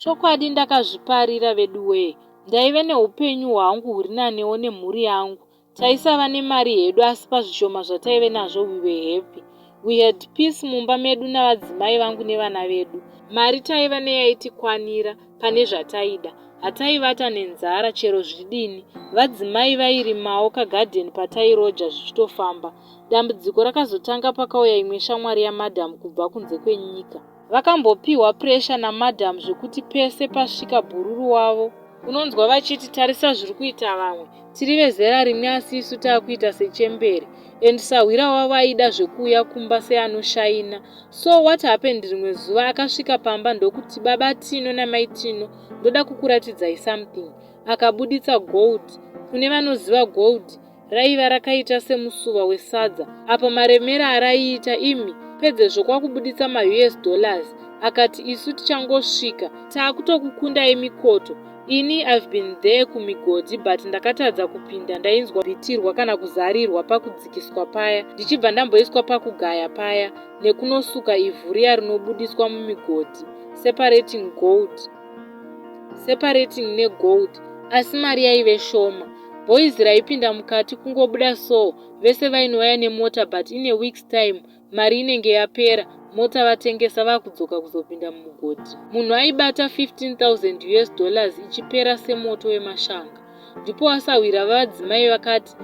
Chokwadi ndakazviparira veduwee. Ndaive neupenyu hwangu huri nanewo nemhuri yangu. Taisava nemari hedu asi pazvishoma zvataive nazvo we were happy. We had peace mumba medu navadzimai vangu nevana vedu. Mari taiva neyaitikwanira pane zvataida. Hataivata nenzara chero zvidini. Vadzimai vairimawo kagadheni patairoja zvichitofamba. Dambudziko rakazotanga pakauya imwe shamwari yamadam kubva kunze kwenyika. Vakambopihwa pressure namadam zvekuti pese pasvika bhururu wavo unonzwa vachiti tarisa zviri kuita vamwe tiri vezera rimwe asi isu taakuita sechembere and sahwira wavo aida zvekuuya kumba seanoshaina so what happened rimwe zuva akasvika pamba ndokuti baba Tino namai Tino ndoda kukuratidzai something akabuditsa gold kune vanoziva gold Raiva rakaita semusuva wesadza apa maremera araiita imi pedzezvo kwakubuditsa maUS dollars akati isu tichangosvika taakutokukundai mikoto ini I've been there kumigodhi but ndakatadza kupinda ndainzwa bitirwa kana kuzarirwa pakudzikiswa paya ndichibva ndamboiswa pakugaya paya nekunosuka ivhu riya rinobudiswa mumigodhi separating gold separating negold asi mari yaive shoma Boys raipinda mukati kungobuda so vese vainouya nemota but in a weeks time mari inenge yapera mota vatengesa vakudzoka kuzopinda mumugodhi. Munhu aibata 15000 us dollars ichipera semoto wemashanga. Ndipo asahwira vavadzimai vakati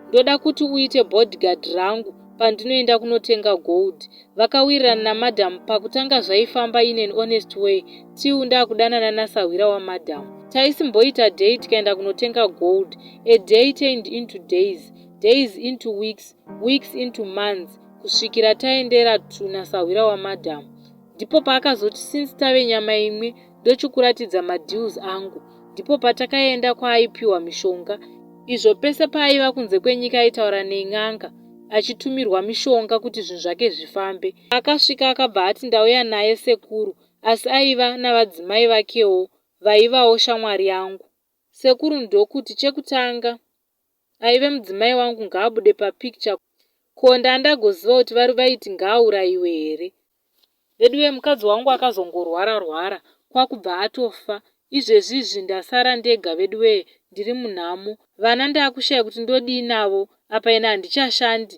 ndoda kuti uite bodyguard rangu pandinoenda kunotenga gold. Vakawirirana namadam pakutanga zvaifamba in an honest way till ndakudanana nasahwira wamadam. Taisimboita day tikaenda kunotenga gold. A day turned into days, days into weeks, weeks into months kusvikira taendera to nasahwira wamadam. Ndipo paakazoti since tave nyama imwe ndochikuratidza madeals angu. Ndipo patakaenda kwaaipiwa mishonga izvo pese paaiva kunze kwenyika aitaura nen'anga achitumirwa mishonga kuti zvinhu zvake zvifambe. Akasvika akabva ati ndauya naye sekuru asi aiva navadzimai vakewo vaivawo shamwari yangu. Sekuru ndokuti chekutanga aive mudzimai wangu ngaabude papicture ko ndandagoziva kuti vari vaiti ngaaurayiwe here. Veduwe mukadzi wangu akazongorwara rwara kwakubva atofa izvezvi izvi ndasara ndega veduwee ndiri munhamo vana ndakushaya kuti ndodii navo apa ini handichashandi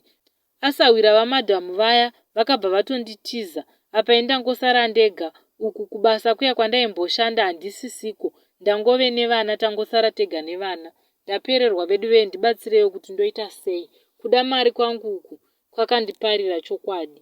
asahwira vamadam vaya vakabva vatonditiza apa ini ndangosara ndega uku kubasa kuya kwandaimboshanda handisisiko ndangove nevana tangosara tega nevana ndapererwa veduwee ndibatsireiwo kuti ndoita sei kuda mari kwangu uku kwakandiparira chokwadi.